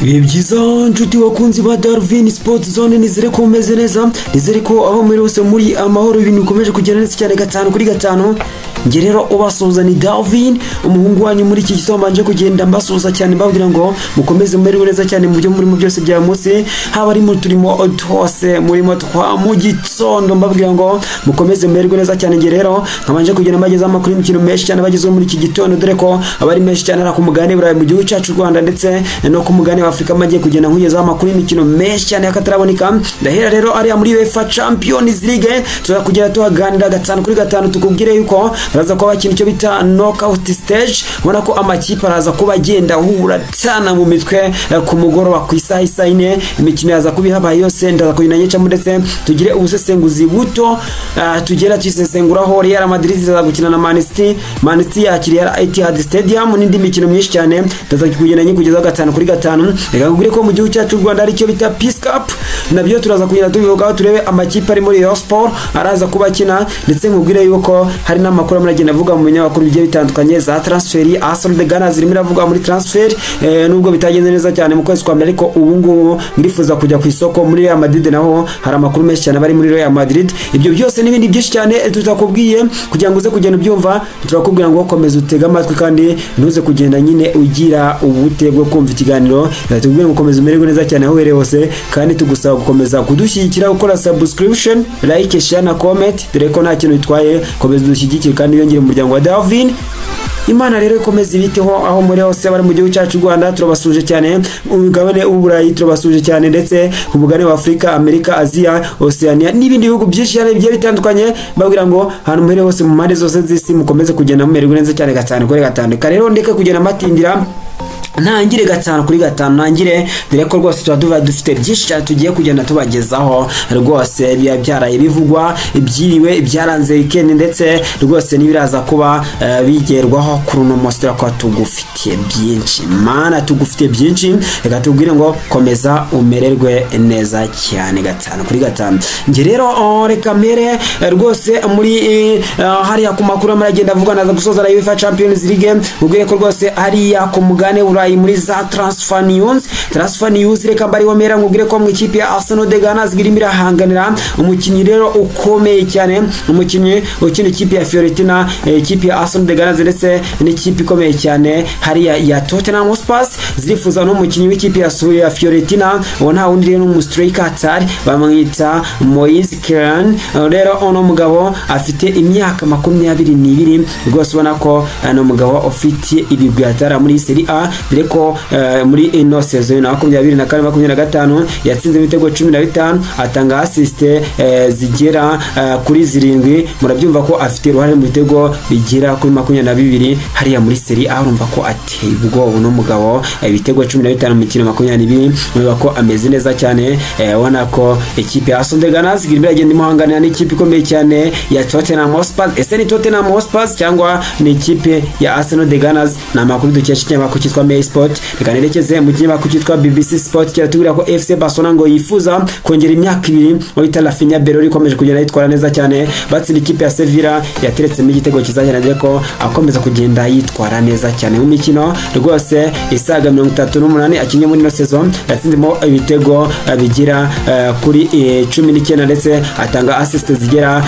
Ibihe byiza nshuti bakunzi ba Darwin Sport Zone, nizere ko mumeze neza, nizere ko aho muri hose muri amahoro, ibintu bikomeje kugenda neza cyane gatanu kuri gatanu. Njye rero ubasuhuza ni Darwin, umuhungu wanyu. Muri iki gitondo mbanje kugenda mbasuhuza cyane, mbabwira ngo mukomeze mumererwe neza cyane mu byo murimo byose bya munsi, haba ari mu turimo twose murimo twa mu gitondo, mbabwira ngo mukomeze mumererwe neza cyane. Njye rero nkabanje kugenda mbageza amakuru y'imikino menshi cyane bagezweho muri iki gitondo, dore ko aba ari menshi cyane ari ku mugabane Burayi, mu gihugu cyacu Rwanda, ndetse no ku mugabane wa Afurika. Magiye kugenda nkugezaho amakuru y'imikino menshi cyane y'akataraboneka. Ndahera rero ariya muri UEFA Champions League, tuza kugera tuhaganira gatanu kuri gatanu, tukubwire yuko baraza kuba bakina icyo bita knockout stage. Ubona ko amakipe araza kuba agenda ahura tana mu mitwe ku mugoroba ku isaha isa ine. Imikino yaza kuba ihabaye yose, ndaza kugenda nyicamo, ndetse tugire ubusesenguzi buto tugera tuyisesenguraho. Real Madrid izaza gukina na Man City, Man City yakiriye Etihad Stadium, n'indi mikino myinshi cyane ndaza kugenda nyikugezaho gatanu kuri gatanu. Reka nkubwire ko mu gihugu cyacu cy'u Rwanda hari icyo bita Peace Cup, nabyo turaza kugenda tubivugaho, turebe amakipe ari muri Rayon Sport araza kuba akina, ndetse nkubwire yuko hari n'amakuru amwe agenda avuga mu binyamakuru bigiye bitandukanye za transfer. Arsenal the Gunners irimo iravuga muri transfer, nubwo bitagenze neza cyane mu kwezi kwa mbere, ariko ubu ngubu ndifuza kujya ku isoko. Muri Real Madrid naho hari amakuru menshi cyane bari muri Real Madrid. Ibyo byose n'ibindi byinshi cyane tutakubwiye kugira ngo uze kugenda ubyumva, turakubwira ngo komeza utege amatwi kandi ntuze kugenda nyine ugira ubute bwo kumva ikiganiro. Tubwire ngo komeza umererwe neza cyane aho uherereye hose, kandi tugusaba gukomeza kudushyigikira, gukora subscription, like, share na comment, dore ko nta kintu bitwaye. Komeza udushyigikire kandi wiyongere mu muryango wa Darwin. Imana rero ikomeza ibiteho aho muri hose. Bari mu gihugu cyacu Rwanda turabasuje cyane, mu mugabane w'Uburayi turabasuje cyane, ndetse ku mugabane wa Afurika, Amerika, Aziya, Oceania n'ibindi bihugu byinshi cyane bigiye bitandukanye. Babwira ngo ahantu muherereye hose mu mpande zose z'isi, mukomeze kugenda mumererwe neza cyane gatanu kuri gatanu. Reka rero ndeke kugenda mbatindira, ntangire gatanu kuri gatanu, ntangire, dore ko rwose tuba tuba dufite byinshi cyane tugiye kugenda tubagezaho. Rwose biba byaraye bivugwa, ibyiriwe, ibyaranze weekend, ndetse rwose n'ibiraza kuba bigerwaho kuri uno munsi. Turakora tugufitiye byinshi, mana, tugufitiye byinshi. Reka tubwire ngo komeza umererwe neza cyane gatanu kuri gatanu. Njye rero, oh, reka mpere rwose muri hariya ku makuru arimo aragenda avuga, naza gusoza na UEFA Champions League. Ubwire ko rwose hariya ku mugabane Burayi muri za transfer news, transfer news, reka mbariho mera nkubwire ko mu ikipe ya Arsenal the Gunners irimo irahanganira umukinnyi rero ukomeye cyane, umukinnyi ukina ikipe ya Fiorentina. Ikipe ya Arsenal the Gunners ndetse n'ikipe ikomeye cyane hariya ya Tottenham Hotspur zirifuza n'umukinnyi w'ikipe ya Fiorentina. Uwo nta wundi rero ni striker atari, bamwita Moise Kean. Rero uno mugabo afite imyaka 22 rwose, ubona ko ni umugabo ufite ibigwi atara muri Serie A, dore ko muri ino saison na 24 25 yatsinze ibitego 15, atanga assist zigera kuri zirindwi. Murabyumva ko afite uruhare mu bitego bigera kuri 22 hariya muri Serie A. Urumva ko ateye ubwoba uno mugabo, ibitego 15 mu mikino 22, urumva ko ameze neza cyane. Ubona ko ikipe ya Arsenal the Gunners irimo iragenda imuhanganira n'ikipe ikomeye cyane ya Tottenham Hotspur. Ese ni Tottenham Hotspur cyangwa ni ikipe ya Arsenal the Gunners? Ni amakuru dukesha ikinyamakuru cyitwa Mail Sport. Reka nerekeze mu kinyamakuru cyitwa BBC Sport, kiratubwira ko FC Barcelona ngo yifuza kongera imyaka 2 wita Raphinha Belloli, ikomeje kugenda yitwara neza cyane. Batsinda ikipe ya Sevilla, yateretsemo igitego cyiza cyane, dore ko akomeza kugenda yitwara neza cyane mu mikino rwose isaga 38 akinnye muri ino saison. Yatsinzemo ibitego bigera kuri 19, ndetse atanga assist zigera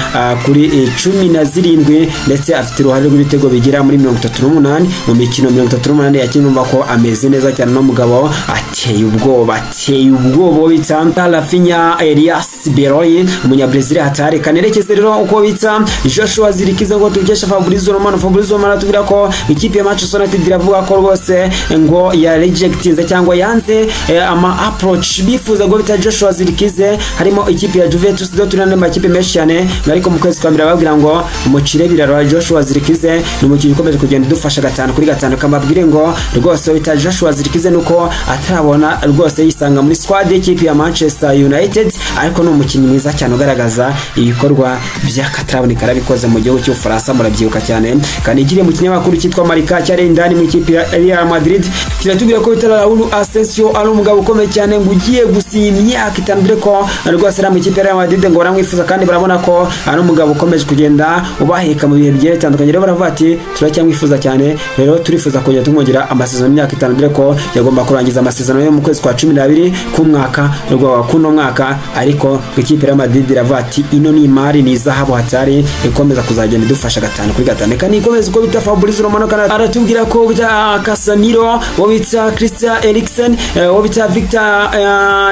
kuri 17, ndetse afite uruhare rw'ibitego bigera muri 38 mu mikino 38 yakinnye. Urumva ko ameze neza cyane no mugabo, ateye ubwoba, ateye ubwoba, bita Raphinha Elias Belloli, umunyabrazil hatari. Kanerekeze rero uko bita Joshua Zirkzee, ngo tubikesha Fabrizio Romano. Fabrizio Romano atubwira ko ikipe ya Manchester United iravuga ko rwose ngo ya rejectinze cyangwa yanze ama approach bifuza ngo bita Joshua Zirkzee, harimo ikipe ya Juventus do n'andi makipe menshi cyane. Ariko mu kwezi kwa mbere babwira ngo umukire biraro Joshua Zirkzee ni umukinnyi ukomeje kugenda udufasha gatanu kuri gatanu. Kamabwire ngo rwose bita Joshua Zirkzee nuko atarabona rwose yisanga muri squad y'ikipe ya Manchester United, ariko ni umukinnyi mwiza cyane ugaragaza ibikorwa by'akataraboneka arabikoze mu gihugu cy'Ubufaransa, murabyibuka cyane. Kanigire mu kinyamakuru cyitwa Marca cyari indani mu ikipe ya Real Madrid, kiratubwira ko bita Raul Asensio ari umugabo ukomeye cyane ngo ugiye gusinya imyaka 5, dore ko rwose ari mu ikipe ya Real Madrid ngo baramwifuza kandi barabona ko ari umugabo ukomeje kugenda ubaheka mu bihe bigiye bitandukanye. Rero baravuga ati: "Turacyamwifuza cyane, rero turifuza kongera tumwongera amasezerano." y'imyaka 5, dore ko yagomba kurangiza amasezerano yo mu kwezi kwa 12 k'umwaka rwa kuno mwaka, ariko ikipe ya Madrid iravuga ati ino ni imari, ni zahabu hatari ikomeza kuzagenda idufasha 5 kuri 5. Reka nikomeze uko bita Fabrizio Romano kana aratubwira ko bita Casemiro, wo bita Christian Eriksen, wo bita Victor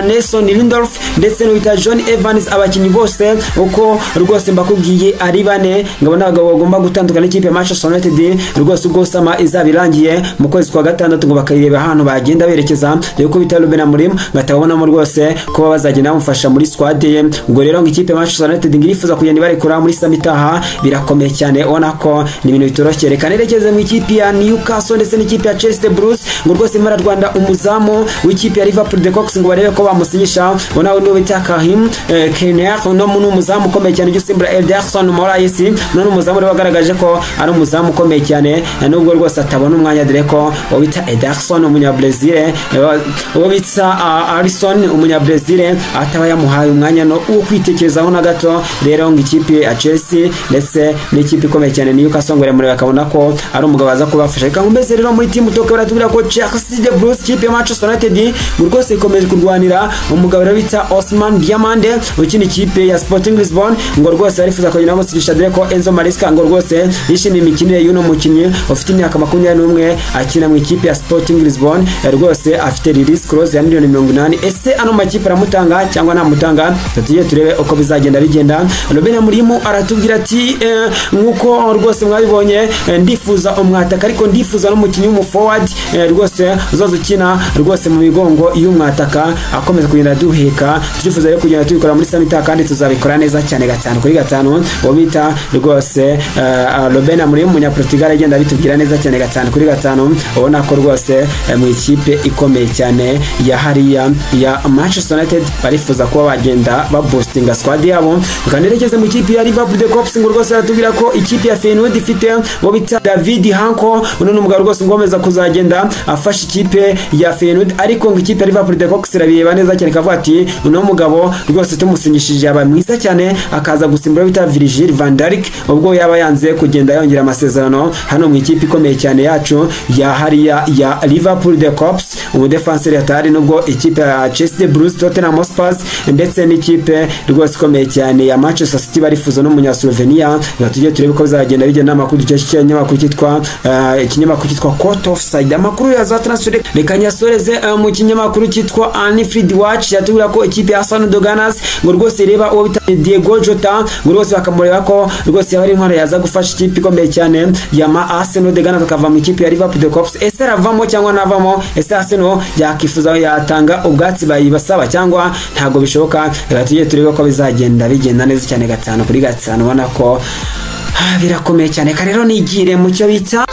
Nelson Lindelof ndetse no bita John Evans, abakinnyi bose uko rwose mbakubwiye ari bane ngabona abagabo bagomba gutandukana n'ikipe ya Manchester United rwose ubwo sama izabirangiye mu kwezi kwa gatandatu, ngo bakayireba ahantu bagenda berekeza. Dore ko bita Ruben Amorim batabonamo rwose kuba bazagenda bamufasha muri squad ye. Ubwo rero ngo ikipe ya Manchester United ngo irifuza kugenda ibarekura muri summer itaha. Birakomeye cyane, ubona ko ni ibintu bitoroshye. Reka nerekeze mu ikipe ya Newcastle ndetse n'ikipe ya Chelsea Blues, ngo rwose Mara Rwanda umuzamu w'ikipe ya Liverpool the Cox ngo barebe ko bamusinyisha. Ubona we bita Kahim Kenner, no ni umuzamu ukomeye cyane ujya usimbura Ederson Moraes. None umuzamu rero wagaragaje ko ari umuzamu ukomeye cyane, nubwo rwose atabona umwanya, dore ko uwo bita Ederson umunya-Brazil, uwo bita Alisson umunya-Brazil ataba yamuhaye umwanya no wo kwitekerezaho na gato. Rero ngo ikipe ya Chelsea ndetse n'ikipe ikomeye cyane Newcastle ngo baramureba bakabona ko ari umugabo aza kubafasha. Reka nkomeze rero muri team talk, baratubwira ko Chelsea the Blues, ikipe ya Manchester United, ngo rwose ikomeje kurwanira umugabo rero bita Osman Diamande ukina ikipe ya Sporting Lisbon, ngo rwose barifuza kugenda bamusinyisha, dore ko Enzo Maresca ngo rwose yishimiye imikinire y'uno mukinnyi ufite imyaka 21 akina mu ikipe ya Sporting Lisbon. Rwose afite release clause ya miliyoni 80. Ese ano makipe aramutanga cyangwa ntamutanga? Tujye turebe uko bizagenda bigenda. Ruben Amorim aratubwira ati nk'uko rwose mwabibonye, ndifuza umwataka, ariko ndifuza n'umukinnyi w'umuforward, rwose uzaza ukina rwose mu migongo y'umwataka akomeza kugenda duheka. Turifuza rero kugenda tubikora muri summer itaha kandi tuzabikora neza cyane 5 kuri 5. Uwo bita rwose Ruben Amorim umunyaportugal agenda abitubwira neza cyane 5 kuri 5. Ubona ko rwose mu ikipe ikomeye cyane ya hariya ya Manchester United barifuza kuba bagenda baboostinga squad yabo. Tukanerekeze mu ikipe ya Liverpool the Cops, ngo rwose aratubwira ko ikipe ya Feyenoord ifite uwo bita David Hanko. Uno ni umugabo rwose ngomeza kuzagenda afasha ikipe ya Feyenoord, ariko ngo ikipe ya Liverpool the Cops irabireba neza cyane kavuga ati uno mugabo rwose tumusinyishije yaba mwiza cyane, akaza gusimbura bita Virgil van Dijk ubwo yaba yanze kugenda yongera amasezerano hano mu ikipe ikomeye cyane yacu ya hariya ya Liverpool the Cops, umudefanseri atari nubwo ikipe ya Chelsea Blues, Tottenham Hotspur ndetse n'ikipe rwose ikomeye cyane ya Manchester City barifuza n'umunya Slovenia. Reka tujye turebe ko bizagenda bigenda. Amakuru dukesha ikinyamakuru cyitwa Court Offside, amakuru ya za transfer. Reka nyasoreze mu kinyamakuru cyitwa Anfield Watch, yatubwira ko ikipe ya Arsenal the Gunners ngo rwose ireba uwo bita Diego Jota, ngo rwose bakamureba ko rwose yaba ari intwaro yaza gufasha ikipe ikomeye cyane ya ma Arsenal the Gunners akava mu ikipe ya Liverpool the Cops. Ese aravamo cyangwa ntavamo? Ese Arsenal yakifuza yatanga ubwatsi bayibasaba cyangwa ntabwo bishoboka? Reka tujye turebe ko bizagenda bigenda neza cyane 5 kuri 5. Ubona ko birakomeye cyane. Reka rero nigire mu cyo bita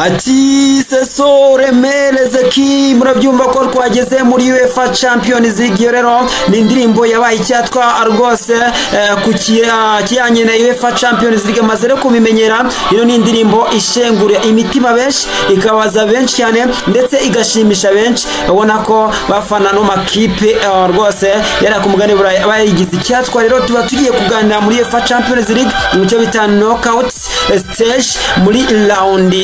ati seso remereze ki. Murabyumva ko twageze muri UEFA Champions League. Iyo rero ni indirimbo yabaye icyatwa rwose ku kijyanye na UEFA Champions League, maze rero kubimenyera. Iyo ni indirimbo ishengura imitima benshi, ikabaza benshi cyane ndetse igashimisha benshi. Ubona ko bafana no makipe rwose yari ku mugani Burayi bayigize icyatwa. Rero tuba tugiye kuganira muri UEFA Champions League mu cyo bita knockout stage muri round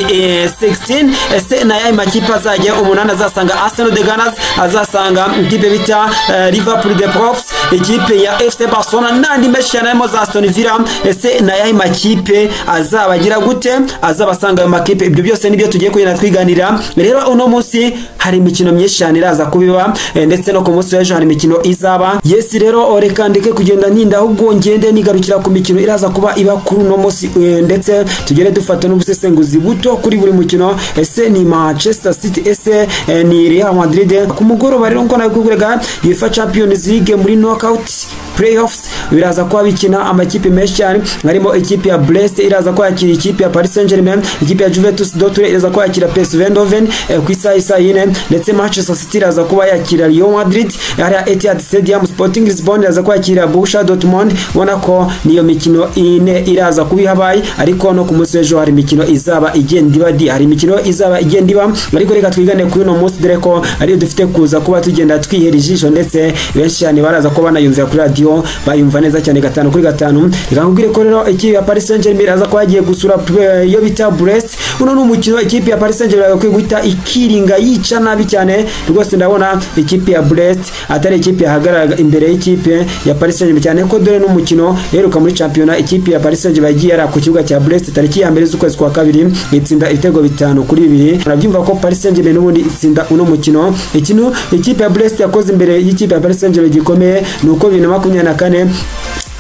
16. Ese na yayi makipe azajya umunani azasanga Arsenal the Gunners, azasanga ikipe bita Liverpool the Profs, ikipe ya FC Barcelona n'andi menshi cyane harimo za Aston Villa? Ese na yayi makipe azabagira gute, azabasanga ayo makipe? Ibyo byose nibyo tugiye kugenda twiganira. Rero uno munsi hari imikino myinshi cyane iraza kubiba, ndetse no ku munsi w'ejo hari imikino izaba. Yes, rero reka ndeke kugenda ntinda, ahubwo ngende nigarukira ku mikino iraza kuba iba kuri uno munsi, ndetse tugere dufata n'ubusesenguzi buto kuri buri mukino. Ese ni Manchester City? Ese ni Real Madrid? Ku mugoroba rero nko nabikubwiraga, UEFA Champions League muri knockout playoffs. biraza kuba bikina amakipe menshi cyane, harimo ikipe ya Brest iraza kwakira ikipe ya Paris Saint-Germain, ikipe ya Juventus Dortmund iraza kwakira PSV Eindhoven ku isaha isa 4, ndetse Manchester City iraza kuba yakira Real Madrid hariya Etihad Stadium. Sporting Lisbon iraza kwakira Borussia Dortmund. Ubona ko niyo mikino ine iraza kuba ihabaye, ariko no ku munsi w'ejo hari imikino izaba igenda iba di, hari imikino izaba igenda iba, ariko reka twigane kuri uno munsi dore ko ariyo dufite kuza kuba tugenda twihera ijisho, ndetse benshi cyane baraza ko banayumvira kuri radio bayumva neza cyane 5 kuri 5. Reka nkubwire ko rero ikipe ya Paris Saint-Germain iraza kuba yagiye gusura iyo bita Brest. Uno ni umukino ikipe ya Paris Saint-Germain yagakwiye guhita ikiringa yica nabi cyane rwose. Ndabona ikipe ya Brest atari ikipe yahagarara imbere y'ikipe ya Paris Saint-Germain cyane ko dore n'umukino iheruka muri championnat ikipe ya Paris Saint-Germain yagiye yara ku kibuga cya Brest tariki ya 1 z'ukwezi kwa 2 itsinda ibitego 5-2. Urabyumva ko Paris Saint-Germain n'ubundi itsinda uno mukino. Ikintu ikipe ya Brest yakoze imbere y'ikipe ya Paris Saint-Germain gikomeye ni uko 2024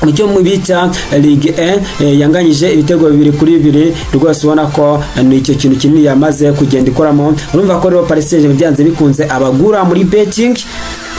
nicyo mu bita Ligue 1 yanganyije ibitego 2-2 rwose. Ubona ko ni icyo kintu kinini yamaze kugenda ikoramo. Urumva ko rero Paris Saint-Germain byanze bikunze abagura muri betting,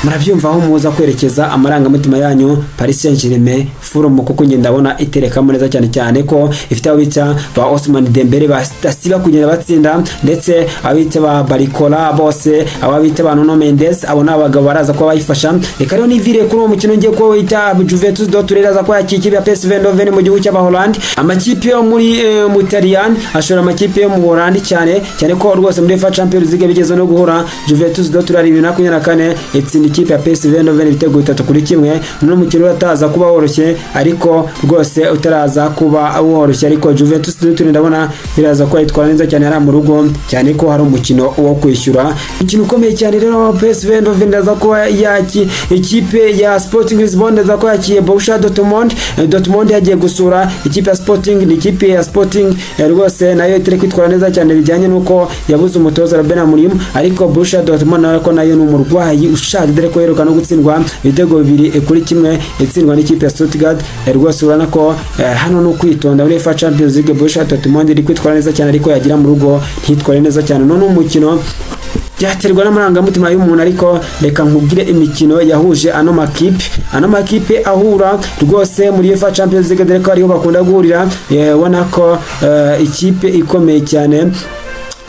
murabyumva aho muza kwerekeza amarangamutima yanyu. Paris Saint-Germain furumu kuko ngenda ndabona iterekamo neza cyane cyane ko ifite abo bita ba Ousmane Dembele batasiba kugenda batsinda, ndetse abita ba Barcola bose, ababita ba Nuno Mendes, abo n'abagabo baraza kuba bayifasha. Reka rero nivire kuri uwo mukino ngiye kuba wita Juventus Dortmund iraza kuba yakira ya PSV Eindhoven mu gihugu cy'Abaholandi. Amakipe yo muri Mutaliyani ashora amakipe yo mu Buholandi cyane cyane ko rwose muri UEFA Champions League bigeze no guhura. Juventus Dortmund 2024 itsinda ikipe ya PSV Eindhoven ibitego 3-1. Uno mukino urataza kuba woroshye, ariko rwose utaraza kuba woroshye, ariko Juventus Dortmund ndabona iraza kuba yitwara neza cyane ari mu rugo, cyane ko hari umukino wo kwishyura. Umukino ukomeye cyane rero PSV Eindhoven iraza kuba yaki ikipe ya Sporting Lisbon iraza kuba yakiye Borussia Dortmund. Dortmund yagiye gusura ikipe ya Sporting, ni ikipe ya Sporting rwose nayo itari kwitwara neza cyane bijyanye nuko yabuze umutoza Ruben Amorim, ariko Borussia Dortmund nayo ko nayo ni umurwayi ushaje dore ko yeruka no gutsindwa ibitego 2-1 itsindwa n'ikipe ya Stuttgart. Rwose urana ko hano no kwitonda muri UEFA Champions League Borussia Dortmund iri kwitwara neza cyane, ariko yagira mu rugo ntitware neza cyane. None umukino byaterwa n'amarangamutima y'umuntu, ariko reka nkubwire imikino yahuje ano makipe ahura rwose muri UEFA Champions League dore ko ariho bakunda guhurira. Ubona ko ikipe ikomeye cyane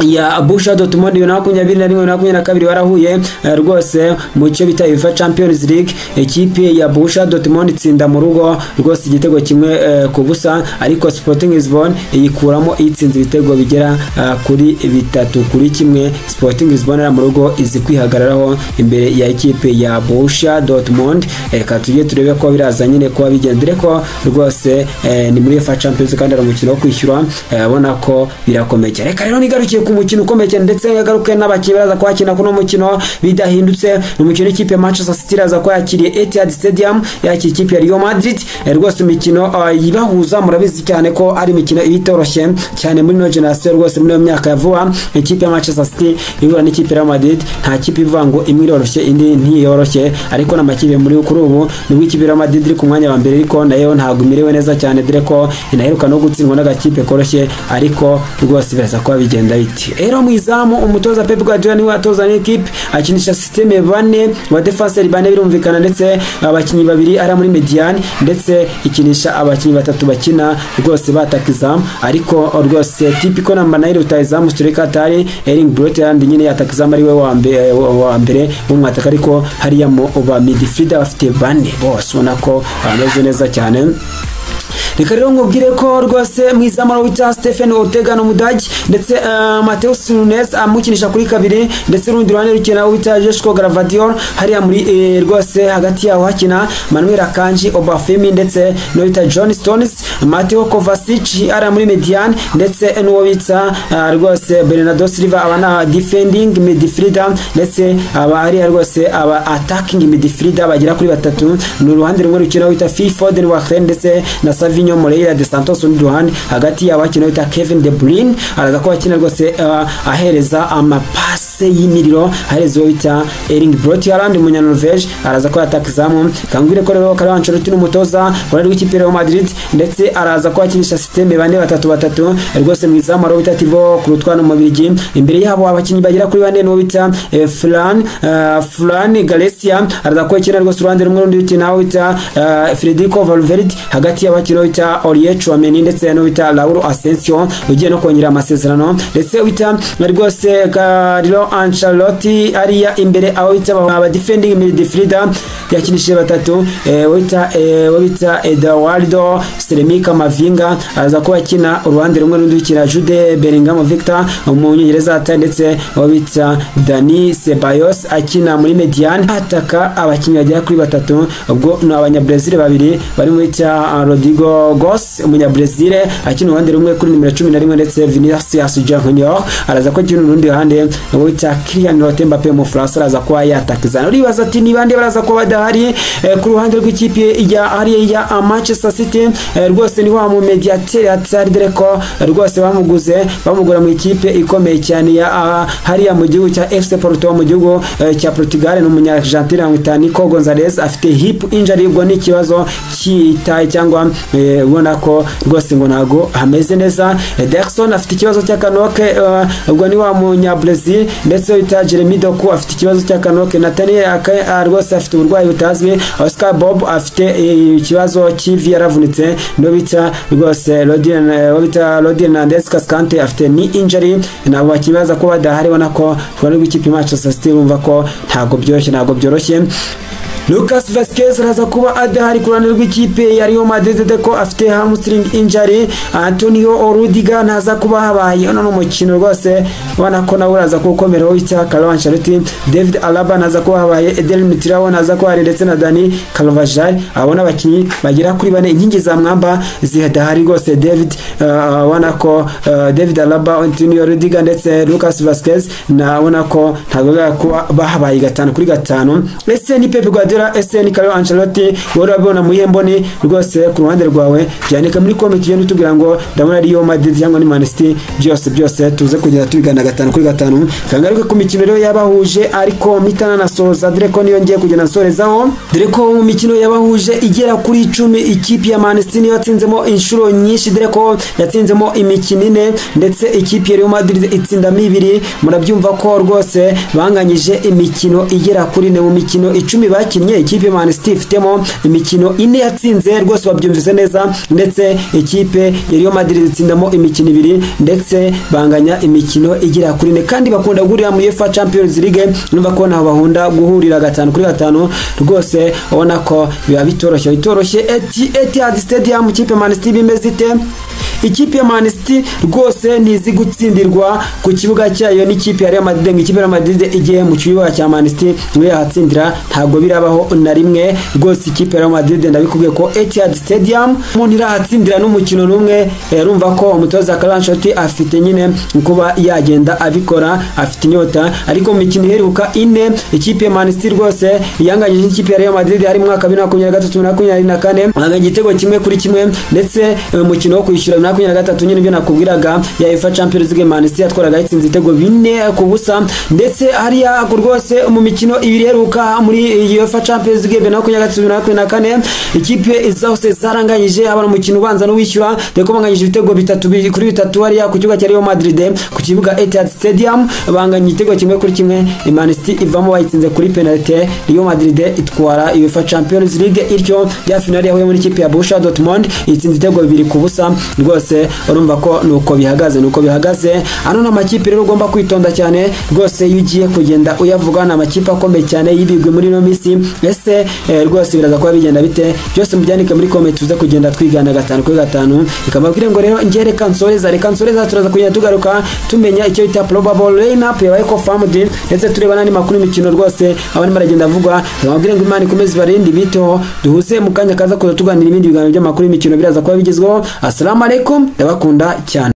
ya Borussia Dortmund 2021 2022 barahuye rwose mu cyo bita UEFA Champions League. Ikipe ya Borussia Dortmund itsinda mu rugo rwose igitego 1-0, ariko Sporting Lisbon iyikuramo itsinze ibitego bigera kuri 3-1. Sporting Lisbon ari mu rugo izi kwihagararaho imbere ya ikipe ya Borussia Dortmund. Reka tujye turebe ko biraza nyine kuba bigendere ko rwose ni muri UEFA Champions kandi ari umukino wo kwishyura, abona ko birakomeye. Reka rero nigarukiye ku mukino ukomeye cyane, ndetse yagaruke n'abakinnyi baraza kwakina kuno mukino bidahindutse. Umukino w'ikipe ya Manchester City iraza kwakiriye Etihad Stadium yakira ikipe ya Real Madrid. Rwose imikino yibahuza murabizi cyane ko ari imikino ibitoroshye cyane muri no generation rwose muri iyo myaka ya vuba. Ikipe ya Manchester City ihura n'ikipe ya Real Madrid, nta kipe ivuga ngo imwe iroroshye indi ntiyoroshye, ariko n'amakipe muri kuri ubu nubwo ikipe ya Real Madrid iri ku mwanya wa mbere, ariko nayo ntabwo imerewe neza cyane dore ko inaheruka no gutsindwa n'agakipe koroshye, ariko rwose biraza kuba bigenda biti. Rero mu izamu umutoza Pep Guardiola niwe atoza n'ikipe, akinisha systeme bane wa defenseur bane birumvikana, ndetse abakinyi babiri ari muri mediane, ndetse ikinisha abakinyi batatu bakina rwose bataka izamu, ariko rwose typical number 9 rutayizamu striker atari Erling Braut Haaland nyine yataka izamu ari we wa mbere umwataka, ariko hariya mu ba midfielder bafite bane bose ubona ko bameze neza cyane. Reka rero nkubwire ko rwose mwizamu wita Stephen Ortega n'Umudage, ndetse Mateus Nunes amukinisha kuri kabiri, ndetse urundi ruhande rukina wita Joshua Gravadiol, hariya muri rwose hagati yaho hakina Manuel Akanji Obafemi ndetse no wita John Stones, Mateo Kovacic ari muri median, ndetse n'uwo bita rwose Bernardo Silva aba na defending midfielder, ndetse aba ari rwose aba attacking midfielder bagera kuri batatu. Ni uruhande rumwe rukina wita Phil Foden wa ndetse na Savinho Moreira de Santos undi ruhande, hagati yabo akina bita Kevin De Bruyne araza kuba akina rwose ahereza amapase y'imiriro, ahereza uwo bita Erling Braut Haaland umunya Norvege araza kuba atakizamu. Kangwire ko rero Carlo Ancelotti n'umutoza wari w'ikipe Real Madrid, ndetse araza kuba akinisha systeme 4-3-3 rwose mu izamu ari bita Thibaut Courtois no Mubirigi, imbere yabo abakinyi bagera kuri bane no bita Fran Garcia araza kuba akina rwose uruhande rumwe, rundi bita nawe bita Federico Valverde, hagati y'abakinyi bita Olivier Tchouameni ndetse no bita Raul Asensio ugiye no kongera amasezerano, ndetse bita rwose Carlo Ancelotti ariya imbere aho bita aba defending midfielder yakinishije batatu, wita Eduardo Seremika Mavinga araza kuba akina uruhande rumwe, rundi ukina Jude Bellingham Victor umunyongereza ndetse wabita Dani Ceballos akina muri median, ataka abakinnyi bagera kuri batatu, ubwo ni abanya Brazil babiri bari muri cya Rodrigo Goes umunya Brazil akina uruhande rumwe kuri nimero 11, ndetse Vinicius Junior araza ko akina urundi ruhande, wita Kylian Mbappe mu France araza kuba yatakizana. Uribaza ati ni bande baraza kuba badahari ku ruhande rw'ikipe ya hariya ya Manchester City? Rwose ni wa mu mediateur atari dore ko rwose bamuguze bamugura mu ikipe ikomeye cyane ya hariya mu gihugu cya FC Porto mu gihugu cya Portugal, ni umunya Argentine bamwita Nico Gonzalez, afite hip injury, ubwo ni ikibazo cyitaye cyangwa ubona ko rwose ngo ntago hameze neza. Derson afite ikibazo cy'akanoke, ubwo ni wa munya Brazil, ndetse wita Jeremy Doku afite ikibazo cy'akanoke, Nathaniel rwose afite uburwayi butazwi, Oscar Bob afite ikibazo cy'ivi yaravunitse, no bita rwose Rodin Hernandez Cascante afite ni injury, nabo bakibaza ko badahari, bona ko rwari rw'ikipe Manchester City bumva ko ntago byoroshye, ntago byoroshye. Lucas Vazquez araza kuba adahari ku ruhande rw'ikipe ya Real Madrid ko afite hamstring injury. Antonio Rudiger ntaza kuba habaye ono n'umukino rwose ubona ko nawe uraza kukomeraho bita Carlo Ancelotti. David Alaba ntaza kuba habaye, Eder Militao ntaza kuba hari, ndetse na Dani Carvajal. Abona abakinyi bagera kuri bane inkingi za mwamba zidahari rwose. David ubona ko David Alaba, Antonio Rudiger ndetse Lucas Vazquez nabona ko ntabwo kuba bahabaye 5-5. Ese ni Pep Guardiola, ese ni Carlo Ancelotti, wowe urabona muyihe mboni rwose ku ruhande rwawe? Byandika muri comment ugende utubwira ngo ndabona Real Madrid cyangwa ni Man City, byose byose tuze kugenda tubigana 5-5. Kangaruke ku mikino rero yabahuje, ariko mitana nasoza dore ko niyo ngiye kugenda nsorezaho, dore ko mu mikino yabahuje igera kuri 10 ikipe ya Man City niyo yatsinzemo inshuro nyinshi, dore ko yatsinzemo imikino 4 ndetse ikipe ya Real Madrid itsindamo 2. Murabyumva ko rwose banganyije imikino igera kuri 4 mu mikino 10 bakinnye. Ikipe Man City ifitemo imikino 4 yatsinze rwose babyumvise neza, ndetse ikipe ya Real Madrid itsindamo imikino 2 ndetse banganya imikino igera kuri 4, kandi bakunda guhurira muri UEFA Champions League, numva ko naho bahunda guhurira 5-5 rwose ubona ko biba bitoroshye bitoroshye. Etihad Stadium ikipe Man City bimeze ite? Ikipe ya Man City rwose ntizi gutsindirwa ku kibuga cyayo n'ikipe ya Real Madrid, ngo ikipe ya Real Madrid igiye mu kibuga cya Man City ngo yahatsindira, ntabwo birabaho na rimwe rwose. Ikipe ya Real Madrid ndabikubwiye ko Etihad Stadium umuntu irahatsindira n'umukino n'umwe. Urumva ko umutoza Carlo Ancelotti afite nyine kuba yagenda abikora, afite inyota, ariko mu mikino iheruka 4 ikipe ya Man City rwose yanganyije n'ikipe ya Real Madrid hari mu mwaka 2023 2024, banganya igitego 1-1, ndetse umukino wo kwishyura 2023 nyine ibyo nakubwiraga ya UEFA Champions League Man City yatwaraga itsinze ibitego 4-0, ndetse hariya rwose mu mikino 2 iheruka muri UEFA Champions League 2023 2024 ikipe zose zaranganyije, haba umukino ubanza n'uwishyura, dore ko banganyije ibitego 3-3 hariya ku kibuga cya Real Madrid ku kibuga Etihad Stadium, banganya igitego 1-1, Man City ivamo bayitsinze kuri penalty, Real Madrid itwara UEFA Champions League. Iryo ya finale yahuye muri ikipe ya Borussia Dortmund itsinze ibitego 2-0 rwose. Urumva ko nuko bihagaze, nuko bihagaze. Ano n'amakipe rero ugomba kwitonda cyane rwose iyo ugiye kugenda uyavuga, ni amakipe akomeye cyane y'ibigwi muri ino minsi. Ese rwose biraza kuba bigenda bite? Byose mubyandike muri comment tuze kugenda twigana 5-5. Ikamabwire ngo rero ngiye reka nsoreza, turaza kugenda tugaruka tumenya icyo bita probable lineup yabaye confirmed, ndetse tureba n'andi makuru y'imikino rwose abandi baragenda avugwa. Ikamabwire ngo Imana ikomeze ibarinde biteho, duhuze mu kanya kaza kuza tuganira ibindi biganiro by'amakuru y'imikino biraza kuba bigezweho. Assalamu alaikum, ndabakunda cyane.